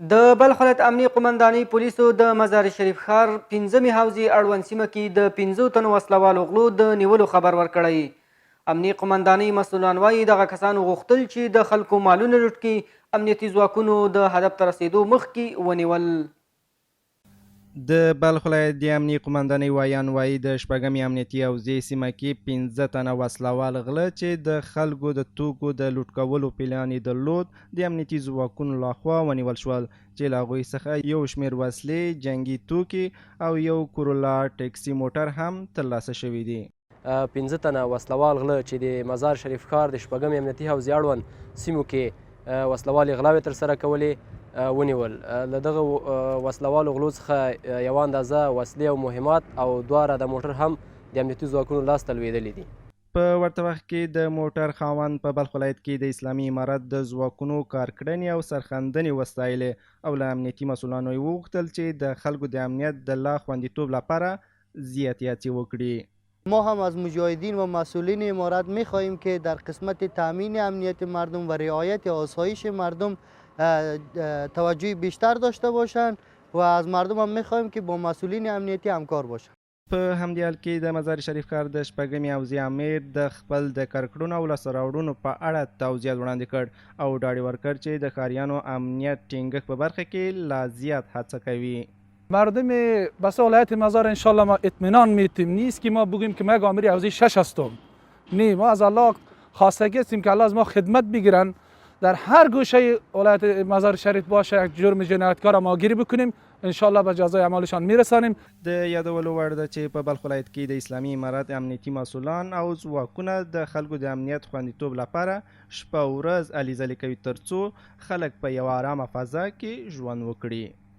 د بلخ ولایت امنیې قومندانۍ پولیسو د مزار شریف ښار پنځمې حوزې اړوند سیمه کې د پنځو تنو وسله والو غلو د نیولو خبر ورکړی. امنیې قومندانۍ مسؤلان وايي، دغه کسانو غوښتل چې د خلکو مالونه لوټ کړي، امنیتي ځواکونو د هدف ته رسېدو مخکې ونیول. د بلخ ولایت د امنیې قومندانۍ ویاند وايي، د شپږمې امنیتي حوزې سیمه کې پنځه تنه وسله وال غله چې د خلکو د توکو د لوټ کولو پلان یې درلود، د امنیتي ځواکونو له خوا ونیول شول چې له هغوی څخه یو شمېر وسلې، جنګي توکي او یو کورولا ټکسي موټر هم ترلاسه شوي دي. پنځه تنه وسله وال غله چې د مزار شریف ښار د شپږمې امنیتي حوزې اړوند سیمو کې وسله والې غلاوې ترسره کولې ونیول. له دغه وسله والو غلو څخه یوه اندازه وسلې او مهمات او دوه راده موټر هم د امنیتي ځواکونو لاس ته لوېدلي دي. په ورته وخت کې د موټر خاوند په بلخ ولایت کې د اسلامي امارت د ځواکونو کارکړنې او سرښندنې وستایلې او له امنیتي مسؤلانو یې وغوښتل چې د خلکو د امنیت د لا خوندیتوب لپاره زیاتې هڅې وکړي. ما هم از مجاهدین و مسئولین امارت میخواهیم که در قسمت تامین امنیت مردم و رعایت آسایش مردم توجه بیشتر داشته باشند و از مردم هم میخواهیم که با مسئولین امنیتی همکار باشند. په همدې حال کې د مزار شریف ښار د شپږمې حوزې امیر د خپل د کارکړنو او لاسته راوړنو په اړه توضیحات وړاندې کړ او ډاډ یې ورکړ چې د ښاریانو امنیت ټینګښت په برخه کې لا زیات هڅه کوي. مردم بس ولایت مزار انشالله ما اطمینان میتیم نیست که ما بگوییم که ما یک آمری حوزه شش هستم نه ما از الله خواستگی هستیم که الله از ما خدمت بگیرن در هر گوشه ولایت مزار شریف باشه یک جرم جنایتکار ما گیری بکنیم انشالله به جزای اعمالشان میرسانیم. د یادولو وړ ده چې په بلخ ولایت کې د اسلامي امارت امنیتي مسؤلان او ځواکونه د خلکو د امنیت خوندیتوب لپاره شپه او ورځ هلې ځلې کوي ترڅو خلک په یوه ارامه فضا کې ژوند وکړي.